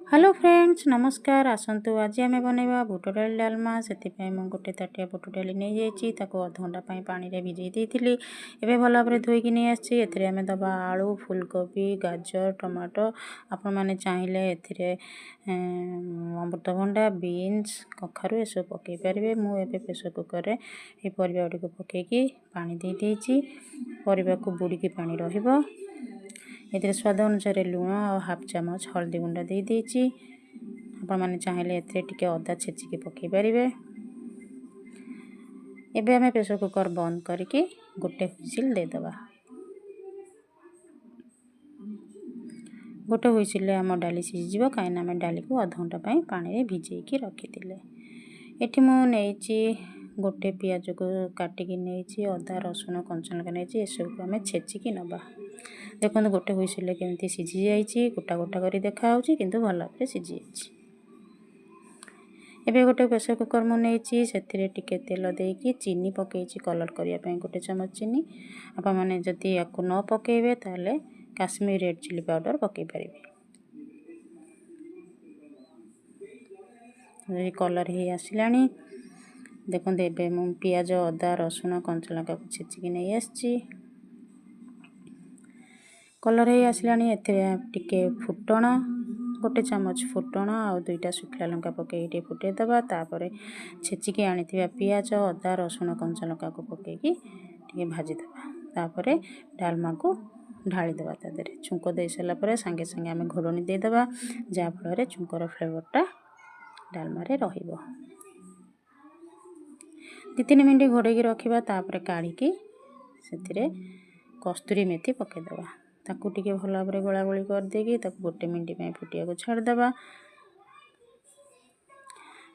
Hello friends, ନମସ୍କାର। ଆସନ୍ତୁ ଆଜି ଆମେ ବନେଇବା ବୁଟ ଡାଲି ଡାଲମା। ସେଥିପାଇଁ ମୁଁ ଗୋଟେ ତାଟିଆ ବୁଟ ଡାଲି ନେଇଯାଇଛି। ତାକୁ ଅଧଘଣ୍ଟା ପାଇଁ ପାଣିରେ ଭିଜେଇ ଦେଇଥିଲି। ଏବେ ଭଲ ଭାବରେ ଧୋଇକି ନେଇ ଆସିଛି। ଏଥିରେ ଆମେ ଦେବା ଆଳୁ, ଫୁଲକୋବି, ଗାଜର, ଟମାଟୋ। ଆପଣମାନେ ଚାହିଁଲେ ଏଥିରେ ଅମୃତଭଣ୍ଡା, ବିନ୍ସ, କଖାରୁ ଏସବୁ ପକାଇ ପାରିବେ। ମୁଁ ଏବେ ପ୍ରେସର୍ କୁକର୍ରେ ଏହି ପରିବା ଗୁଡ଼ିକୁ ପକାଇକି ପାଣି ଦେଇ ଦେଇଛି। ପରିବାକୁ ବୁଡ଼ିକି ପାଣି ରହିବ। ଏଥିରେ ସ୍ୱାଦ ଅନୁସାରେ ଲୁଣ ଆଉ ହାଫ୍ ଚାମଚ ହଳଦୀ ଗୁଣ୍ଡ ଦେଇଦେଇଛି। ଆପଣମାନେ ଚାହିଁଲେ ଏଥିରେ ଟିକେ ଅଦା ଛେଚିକି ପକାଇ ପାରିବେ। ଏବେ ଆମେ ପ୍ରେସର୍ କୁକର୍ ବନ୍ଦ କରିକି ଗୋଟେ ହୁଇସିଲ୍ ଦେଇଦେବା। ଗୋଟେ ହୁଇସିଲ୍ରେ ଆମ ଡାଲି ସିଝିଯିବ, କାହିଁକିନା ଆମେ ଡାଲିକୁ ଅଧଘଣ୍ଟା ପାଇଁ ପାଣିରେ ଭିଜେଇକି ରଖିଥିଲେ। ଏଠି ମୁଁ ନେଇଛି ଗୋଟେ ପିଆଜକୁ କାଟିକି ନେଇଛି, ଅଦା, ରସୁଣ, କଞ୍ଚା ଲଙ୍କା ନେଇଛି। ଏସବୁକୁ ଆମେ ଛେଚିକି ନେବା। ଦେଖନ୍ତୁ, ଗୋଟେ ହୁଇସିଲ୍ରେ କେମିତି ସିଝି ଯାଇଛି। ଗୋଟା ଗୋଟା କରି ଦେଖାହେଉଛି, କିନ୍ତୁ ଭଲ ଭାବରେ ସିଝି ଯାଇଛି। ଏବେ ଗୋଟେ ପ୍ରେସର୍ କୁକର୍ ମୁଁ ନେଇଛି। ସେଥିରେ ଟିକେ ତେଲ ଦେଇକି ଚିନି ପକାଇଛି କଲର୍ କରିବା ପାଇଁ, ଗୋଟେ ଚାମଚ ଚିନି। ଆପଣମାନେ ଯଦି ୟାକୁ ନ ପକାଇବେ, ତାହେଲେ କାଶ୍ମୀର ରେଡ଼୍ ଚିଲି ପାଉଡ଼ର ପକାଇ ପାରିବେ। କଲର୍ ହେଇ ଆସିଲାଣି, ଦେଖନ୍ତୁ। ଏବେ ମୁଁ ପିଆଜ, ଅଦା, ରସୁଣ, କଞ୍ଚା ଲଙ୍କାକୁ ଛେଚିକି ନେଇ ଆସିଛି। କଲର୍ ହେଇ ଆସିଲାଣି। ଏଥିରେ ଟିକେ ଫୁଟଣ, ଗୋଟେ ଚାମଚ ଫୁଟଣ ଆଉ ଦୁଇଟା ଶୁଖିଲା ଲଙ୍କା ପକାଇକି ଟିକେ ଫୁଟେଇଦେବା। ତାପରେ ଛେଚିକି ଆଣିଥିବା ପିଆଜ, ଅଦା, ରସୁଣ, କଞ୍ଚା ଲଙ୍କାକୁ ପକାଇକି ଟିକେ ଭାଜିଦେବା। ତାପରେ ଡାଲମାକୁ ଢାଳିଦେବା ତା ଦେହରେ। ଛୁଙ୍କ ଦେଇ ସାରିଲା ପରେ ସାଙ୍ଗେ ସାଙ୍ଗେ ଆମେ ଘୋଡ଼ଣୀ ଦେଇଦେବା, ଯାହାଫଳରେ ଛୁଙ୍କର ଫ୍ଲେଭରଟା ଡାଲମାରେ ରହିବ। 2-3 ମିନିଟ୍ ଘୋଡ଼େଇକି ରଖିବା। ତାପରେ କାଢ଼ିକି ସେଥିରେ କସ୍ତୁରୀ ମେଥି ପକାଇଦେବା। ତାକୁ ଟିକେ ଭଲ ଭାବରେ ଗୋଳାଗୋଳି କରିଦେଇକି ତାକୁ ଗୋଟେ ମିନିଟ୍ ପାଇଁ ଫୁଟିବାକୁ ଛାଡ଼ିଦେବା।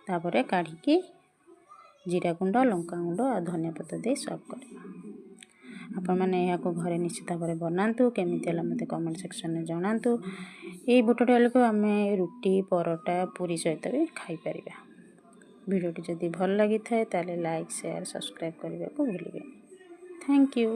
ତାପରେ କାଢ଼ିକି ଜିରା ଗୁଣ୍ଡ, ଲଙ୍କା ଗୁଣ୍ଡ ଆଉ ଧନିଆ ପତ୍ର ଦେଇ ସର୍ଭ କରିବା। ଆପଣମାନେ ଏହାକୁ ଘରେ ନିଶ୍ଚିତ ଭାବରେ ବନାନ୍ତୁ। କେମିତି ହେଲା ମୋତେ କମେଣ୍ଟ ସେକ୍ସନରେ ଜଣାନ୍ତୁ। ଏଇ ବୁଟ ଡାଲିକୁ ଆମେ ରୁଟି, ପରଟା, ପୁରୀ ସହିତ ବି ଖାଇପାରିବା। ଭିଡ଼ିଓଟି ଯଦି ଭଲ ଲାଗିଥାଏ, ତାହେଲେ ଲାଇକ୍, ସେୟାର, ସବସ୍କ୍ରାଇବ୍ କରିବାକୁ ଭୁଲିବେନି। Thank you.